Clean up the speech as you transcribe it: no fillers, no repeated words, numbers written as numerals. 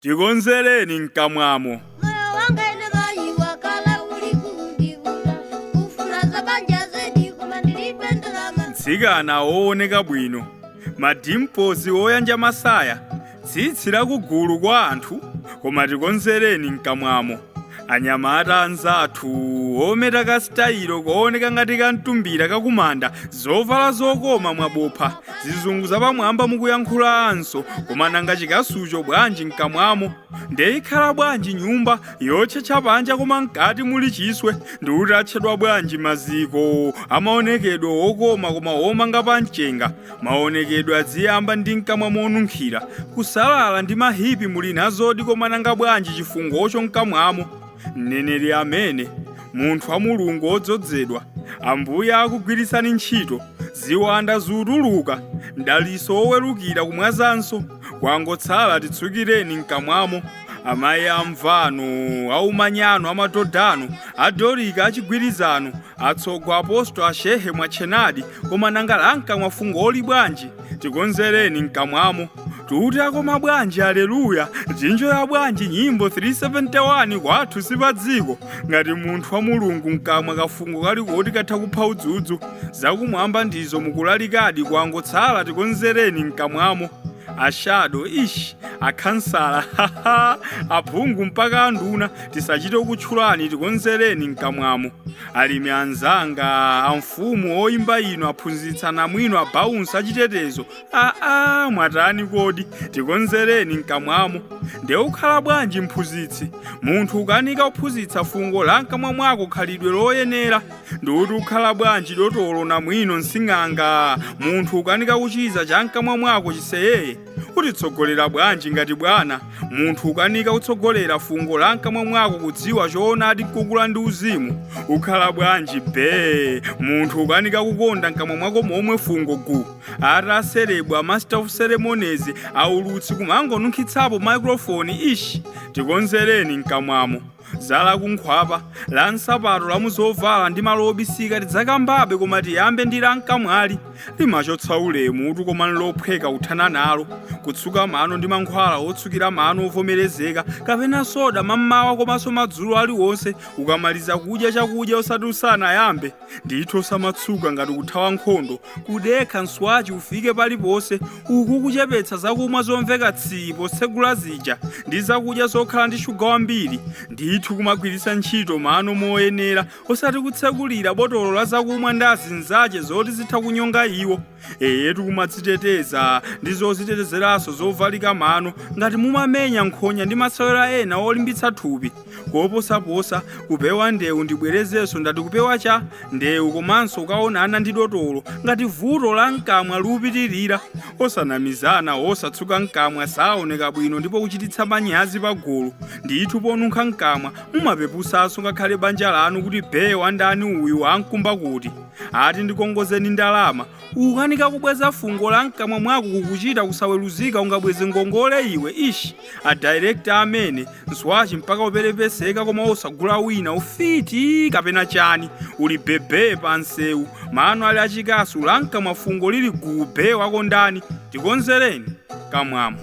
Tikonzereni mkamwamo. Moyo wanga ine mayi wakala uli kundivuta, kufuna za banja zedi koma ndilibe ndalama. Mtsikana wooneka bwino, madimples oyanja masaya, tsitsi lakugulu kwa anthu, koma tikonzereni mkamwamo. Anyamata anzathu ometa kasitayilo kooneka ngati kamtumbira kakumanda, zovala zokoma mwabopha, zizungu zapamwamba mukuyankhulanso, koma nanga chikasucho bwanji mkamwamo? Ndeikhala bwanji nyumba yotchetcha panja koma mkati muli chiswe? Ndiuti atchedwa bwanji maziko amaonekedwe okoma koma omanga pa mchenga? Maonekedwe adziyamba ndi mkamwa monunkhira, kusalala ndi mahipi muli nazodi, koma nanga bwanji chifungocho mkamwamo? Mneneri amene, munthu wa Mulungu wodzozedwa, Ambuye akugwiritsani ntchito, ziwanda zutuluka, mdaliso wowerukira kumwazanso, kwangotsala titsukireni mkamwamo. Amayi amvano, aumanyano, amadhodano, adolika, achigwirizano, atsogo, aposto, ashehe mwatchenadi, koma nanga lankamwa fungoli bwanji? Tikonzereni mkamwamo. Tuti akoma bwanji aleluya, tinjoya bwanji nyimbo 371 kwathu sipadziko. Ngati munthu wa Mulungu mkamwa kafungo kali koti katha kupha udzudzu, zakumwamba ndizo mukulalikadi, kwangotsala tikonzereni mkamwamo. Ashado ishi, akhansala, haha, aphungu mpaka anduna, tisachite kutchulani, tikonzereni mkamwamo. Alimi anzanga, amfumu oyimba ino, aphunzitsa mwino, abaunsa achitetezo, aa, mwatani kodi? Tikonzereni mkamwamo. Ndeukhala bwanji mphunzitsi, munthu ukanika kuphunzitsa fungo la mkamwa mwako khalidwe loyenera? Ndiuti ukhala bwanji dotolo na mwino msing'anga, munthu ukanika kuchiza cha mkamwa mwako chiseyeye? Utitsogolera bwanji ngati bwana, munthu ukanika kutsogolera fungo la mkamwa mwako kudziwa choonadi, kukula ndi uzimu? Ukhala bwanji be munthu ukanika kukonda mkamwa mwako momwe fungo gu? Ataserebwa master of ceremonies, aulutsi kumangonunkhitsapo microphone, ishi, tikonzereni mkamwamo. Zala kunkhwapa, la nsapato, la muzovala ndi malo obisika tidzakambabe, koma tiyambe ndi la mkamwali. Limachotsa ulemu utu, koma nlophweka kuthana nalo. Kutsuka mano ndi mankhwala otsukira mano ovomerezeka kapena soda mammawa komanso madzulo aliwonse ukamaliza kudya chakudya, osati usanayambe. Ndithu osamatsuka ngati kuthawa nkhondo, kudekha mswachi ufike paliponse uku, kuchepetsa zakumwa zomveka tsii potsegula zija ndi zakudya zokhala ndi shuga wambiri. Ndithu kumagwiritsa ntchito mano moyenera, osati kutsekulira botolo la zakumwa ndi azinzache zoti zitha kunyonga iwo. Eyetu kumadziteteza ndi zozitetezeranso zovalika mano ngati mumamenya nkhonya ndi masewera ena olimbitsa thupi. Koposaposa kupewa ndewu, ndibwerezenso, ndati kupewa cha ndewu, komanso ukaonana ndi dotolo ngati vuto la mkamwa lupitirira. Osanamizana, osatsuka mkamwa saoneka bwino ndipo kuchititsa manyazi pagulu. Ndithu ponunkha mkamwa mumapepusanso ngakhale banja lanu kuti be wandani uyu, ankumba kuti ati ndikongozeni ndalama. Ukanika kubweza fungo la mkamwa mwako kukuchita kusaweruzika, ungabweze ngongole iwe? Ishi, adirector amene, mswachi mpaka uperepeseka koma osagula wina, ufiti kapena chani? Uli bebe pa nsewu, mano ali achikasu, la mkamwa fungo lili gube, wakondani? Tikonzereni kamwamo.